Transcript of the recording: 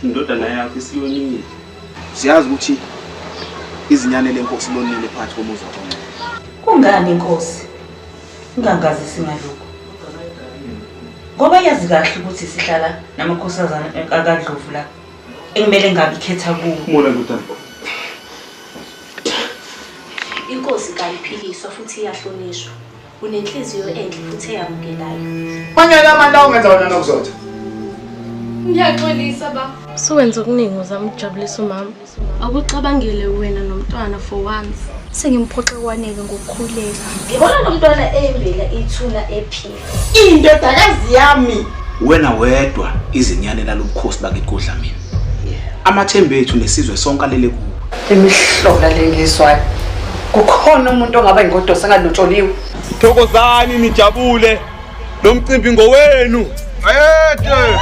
Indodana yakho isiyonile. Siyazi ukuthi izinyane lenkosi lonile phakathi komuzi wakwaNgcobo. Kungani inkosi ingangazisi ngalokhu? Ngoba yazi kahle ukuthi sihlala namakhosazana akaDlovu la ekumele ngabe ikhetha kuwo. Mona ndodana. Inkosi kayiphikiswa futhi iyahlonishwa. Unenhliziyo enhle futhi eyamukelayo. Manyala amandla ongenza wona nokuzotha. Ngiyaxolisa ba. Usuwenza okuningi uzama ukujabulisa umama. Akucabangele wena nomntwana for once. Sengimphoxe kwanele ngokukhuleka. Ngibona lo mntwana eyembela ithuna ephila. Indodakazi yami. Wena wedwa izinyane lalobukhosi bakithi koDlamini. Amathemba ethu nesizwe sonke alele kuwe. Imihlola le ngizwayo. Kukhona umuntu ongaba ingodosi engalotsholiwe. Thokozani nijabule. Lo mcimbi ngowenu. Ayede.